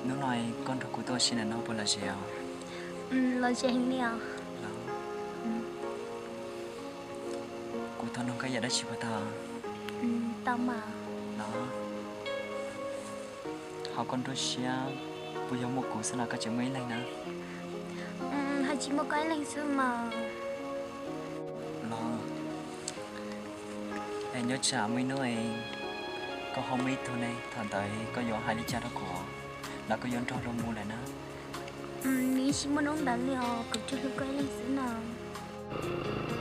Hnub no koj nrog kuv tuaj ua si ntawm no puas lom zem os? Lom zem heev li os. Kuv tau nug koj yam dab tsi puas tau? Tau mas. Los, ho koj nruab siab puas yog muaj kuv xwb los koj tseem muaj ib leeg na? Ho tsis muaj koj ib leeg xwb mas. Los, es nyob tsam muaj ib hnub koj ho muaj ib tug ne, thaum ntawd koj yuav hais li cas rau kuv los koj yuav nrog luag mus lawm na? Nws yeej tsis muaj hnub ntawd li os, kuv tsuas hlub koj ib leeg xwb na.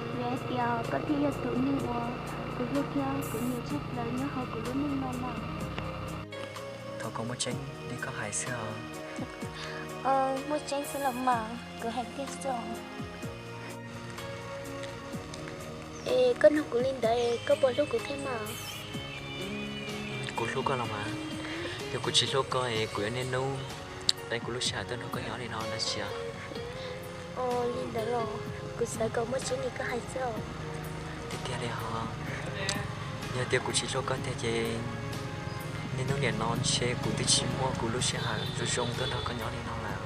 Vim hais tias koj thiaj yog tus neeg uas kuv hlub thiab kuv nyiam tshaj plaws nyob hauv kuv lub neej no na. Thov kom muaj tseeb li koj hais xwb os. Muaj tseeb xwb los mas, kuv hais tiag xwb os. Es koj nug kuv li ntawd es koj puas hlub kuv thiab mas? Kuv hlub koj los mas. Yog kuv tsis hlub koj es kuv yuav niaj hnub qee kuv lub sij hawm tuaj nrog koj nyob li no dab tsi? Li ntawd los kuv xav kom muaj tseeb li koj hais xwb os. Tiag tiag li ho. Yog tias kuv tsis hlub koj tiag ces niaj hnub nim no ntshe kuv twb tsis muaj kuv lub sij hawm zoo zoo tuaj nrog koj nyob li no lawm.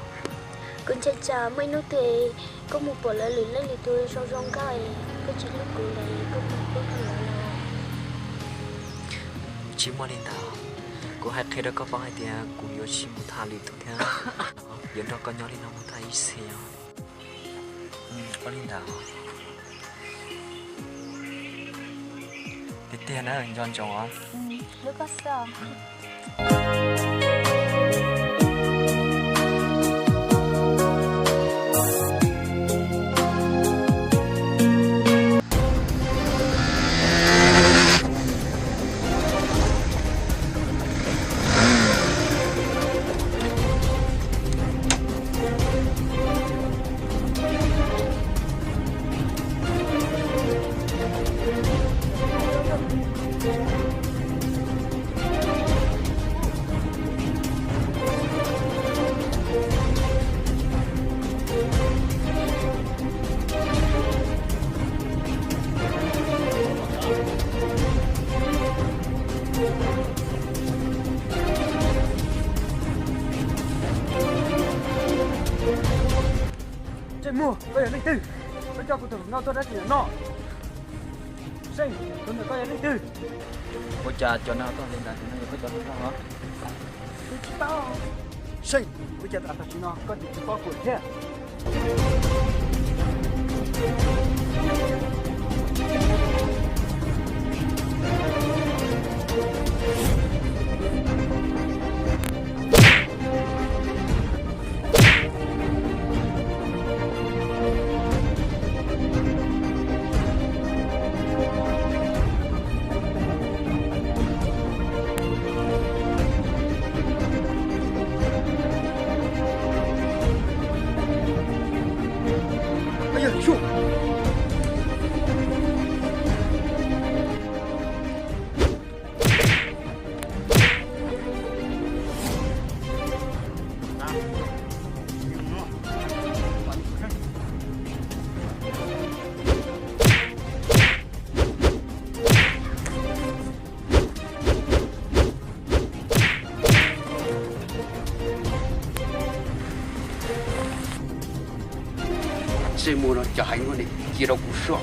Kuv ntshai tsam muaj ib hnub twg koj mus pom lawv lwm leej lwm tus zoo zoo nkauj es koj tsis hlub kuv lawm koj puas hlub kuv lawm los? Tsis muaj li ntawd. Kuv hais qhia rau koj paub hais tias kuv yuav tsis mus tham lwm tus thiab, yuav nrog koj nyob li no mus tag ib txhis os. Ua li ntawd. Tiag tiag na, nco ntsoov os. Ntsej muag, koj yog leej twg? Koj coj kuv tus hluas nkauj tuaj dab tsi ntawm no? Seej, tus ntawm koj yog leej twg? Ua cas cov no tuaj li ntawd, tus no yog koj cov hluas nkauj los? Kuv tsis paub. Seej, ua cas tam sim no koj tseem tsis paub kuv thiab? Ntsej muag no cov heev ua ne, cia rau kuv soj.